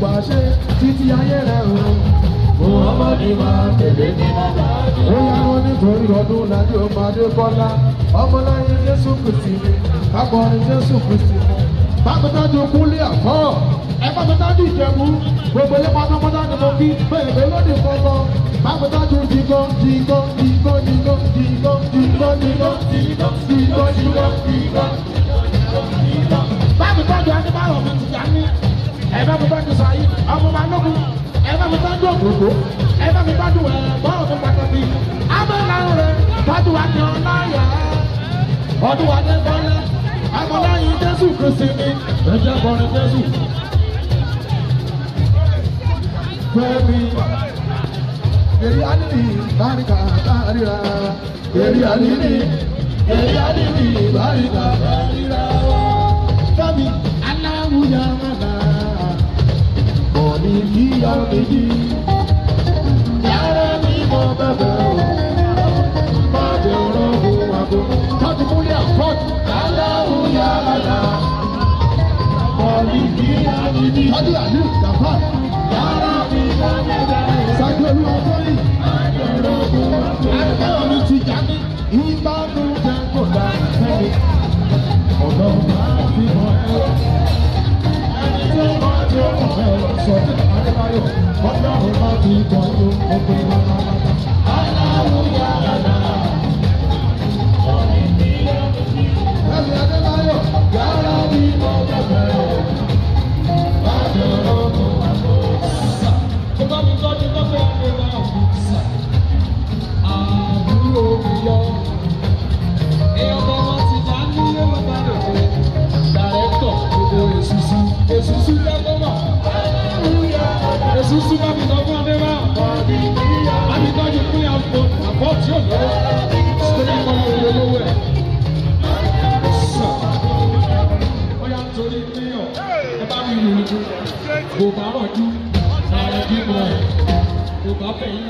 wá ṣe títí ayé rẹ̀ o. Muhammadu máa tẹ̀lé ní bàbá mi. Ó yá wọn nítorí ọdún láti ọmọdé Bọ́lá. Ọmọláyé Jésù Kristi ni. Akọrin Jésù Kristi ni. Bákútájú kúnlé àfọ́. Ẹ bákútájú Ìjẹ̀bú. Gbogbo ilé pátápátá ni mo kí. Bẹ́ẹ̀ lónìí kan lọ. Bákútájú jìgọ́ jìgọ́ jìgọ́ jìgọ́ jìgọ́ jìgọ́ jìgọ́ jìgọ́ jìgọ́ jìgọ́ jìgọ́. Bákútájú Adébáyọ̀ mi ti yá ní. Ẹ bákútájú Sàyí ọmọ Balógun. Ẹ bá mi tọ́jú òkòkò, ẹ bá mi tọ́jú ẹ̀gbọ́n mi pàtàkì. Abẹ́lẹ̀ rẹ̀ tọ́jú àti ọláyà. Ọdún wa dé bọ́lá. Ọmọláyìn Jésù Kristi ni. Ẹ jẹ́ kọrin Jésù. Fẹ́mi, èrè àlìlì báríkà bárira. Èrè àlìlì, èrè àlìlì báríkà bárira. Fẹ́mi, aláwùyá màlá. Bọ̀dì kí ọ méjì. Yàrá mi mọ bàbá o. Má jẹ́ ọlọ́run àgbo. Tọ́jú múlẹ̀ àpọ̀jù. Aláwùyá màlá. Bọ̀dì kí ọ méjì. Tọ́jú àlù dàpọ̀. Yàrá mi mọ bàbá o. Sàgbé olúwa tóyìn. Má jẹ́ ọlọ́run àgbo. Àgbẹ̀wò mi ti jà ní. Ìbánújẹ́ kò dá fẹ́mi. Ọ̀dọ́ máa fi mọ̀ ẹ́. Ẹni tó máa jẹ́ ọ̀rẹ́ sọ ní Adébáyọ̀, ọlọ́run bá ti kọ́ ló ọgbẹ́ pátápátá. Aláwùyá àná. Ẹ̀mí Adébáyọ̀, yàrá bí mo bẹ̀rẹ̀ o. Má jẹ́ ọlọ́run àgbo. Tó bá mi tọ́jú lọ́pẹ́ àgbẹ̀wò àbùsà. Àbúrò mi yọ. Èèyàn kan wọn ti já ní Yorùbá rẹ̀. Dàrẹ́tọ̀ gbogbo èsùsù. Èsùsù jẹ́ mọ̀. Èsùsù bá mi tọ́jú Adébá. Bá mi tọ́jú kúlẹ̀ àpò àpò tí ò lọ́wọ́. Sílẹ̀ kọ́ lórí olówó ẹ̀. Ó yà nítorí mílíọ̀n. Ẹ bá mi lùlù. Kò bá rọ̀jú. Kò bá fẹ̀yìn,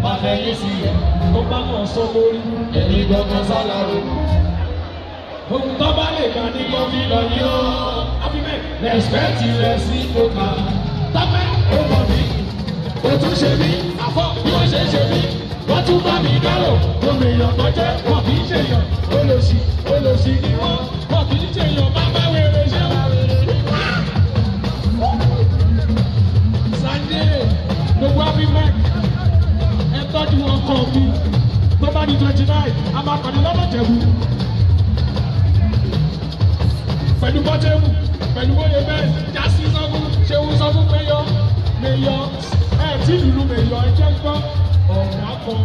bá fẹ̀yìn sí ẹ̀, tó bá náà sọ lórí, ẹ̀mí gbọ̀ngàn sálárò. Ogun tó bá lè gbà ní kọ́fí lọ ní ó. Abimẹ̀ rẹ̀spẹ̀tì rẹ̀ sí kókà. Tọ́pẹ́ ó mọ̀ mí, ó tún ṣe mí, àfọ̀ bí wọ́n ṣe ń ṣe mí. Wọ́n tún bá mi dárò, gómìnà tó jẹ́ wọ́n kì í ṣèyàn. Olòṣì olòṣì ni wọ́n, wọ́n kì í ṣèyàn bá bá wèrè ṣe wọ́n. Sunday gbogbo Abimẹ̀ ẹ tọ́jú ọkọ mi tó bá di 29 a máa pàdé lọ́nà Ìjẹ̀bú pẹ̀lú bọ́tẹ́bù pẹ̀lú bóyá bẹ́ẹ̀ jásí sọ́fún ṣéwú sọ́fún mẹ́yọ mẹ́yọ ẹ tí lùlù mẹ́yọ ẹ jẹ́ gbọ́ ọ̀gá kan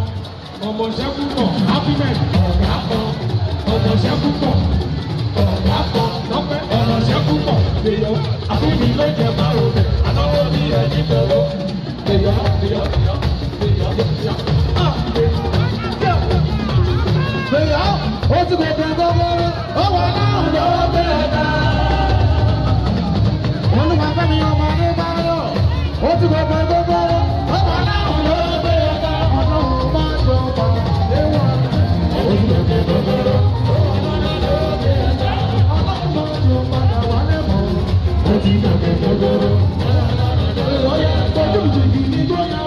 ọmọọṣẹ́ púpọ̀ Abimẹ̀ ọ̀gá kan ọmọọṣẹ́ púpọ̀ ọ̀gá kan lọ́pẹ́ ọ̀rọ̀ṣẹ́ púpọ̀ mẹ́yọ àfúnni ló jẹ márùn bẹ̀ anáwó ní ẹni tọrọ mẹ́yọ mẹ́yọ mẹ́yọ mẹ́yọ mẹ́yọ. Mẹ́yọ̀, ó ti gbogbo gbogbo ó wà láwùjọ bẹ́ẹ̀ dá. Olúwa Fẹ́mi ọmọ Adébáyọ̀, ó ti gbogbo gbogbo ó wà láwùjọ bẹ́ẹ̀ dá. Ọlọ́run máa jọ pa léwọ̀n. Ó ti gbogbo gbogbo ó wà láwùjọ bẹ́ẹ̀ dá. Ọlọ́run máa jọ padà wálé mọ́. Ó ti gbogbo gbogbo ó yẹ kójú jìgì ní gbóyà.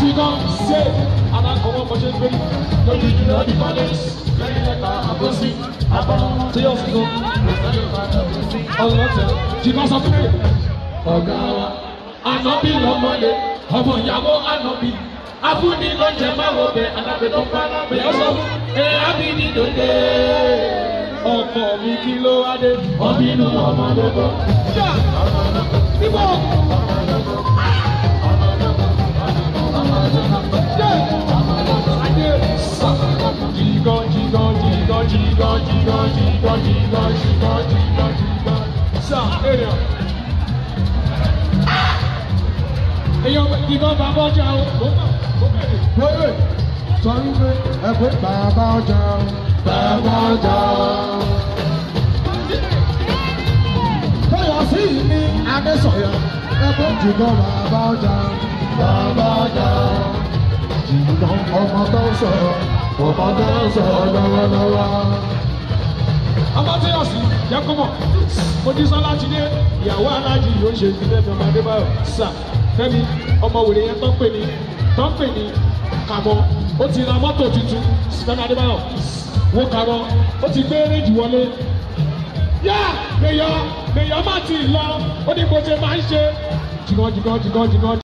Chico ṣe alákọ̀wọ́ bọ́ṣẹ́ gbé lójú jùlọ ní college lẹ́yìn lẹ́ka àbọ̀sí àbọ̀ tí yóò fi lọ ọlọ́tẹ̀. Chico sọ pé ọ̀gá wa ànábì lọ́mọlé ọmọ ìyàwó ànábì afúnni ló jẹ máwo bẹ alábẹ́tọ́ bá alábẹ́ ọ̀sọ́ ẹ ábíní dòde ọkọ mi kí ló wá dé ọbínú ọmọdé bọ̀. Níbo? Jigo, jigo, jigo, jigo, jigo, jigo, jigo, jigo, jigo, jigo. Sa, area. Èyàn ìbọn bàbá ọjà o. Wẹ́rẹ́ sọ wípé ẹ pé bàbá ọjà bàbá ọjà. Tóyọ̀ sí mi Adésọ̀yà ẹ pé jùlọ bàbá ọjà bàbá ọjà. Jùlọ ọmọ tó ń sọ̀rọ̀ ọmọ tó ń sọ̀rọ̀ lọ́wọ́lọ́wọ́. Ọmọ tí yọ̀ sí jẹ́ kó mọ̀. Mojísọ́lá ti dé ìyàwó aláàjì yóò ṣe ìdílé mi ọmọ Adébáyọ̀ sà Fẹ́mi ọmọ wèrè yẹn tó ń pè ní tó ń pè ní Kàmọ́ ó ti ra mọ́tò tuntun Fẹ́mi Adébáyọ̀ wo Kàmọ́ ó ti gbé réjì wọlé. Yá mèyọ́ mèyọ́ má ti lọ ó ní bó ṣe máa ń ṣe jìgàn jìgàn jìgàn jìgàn.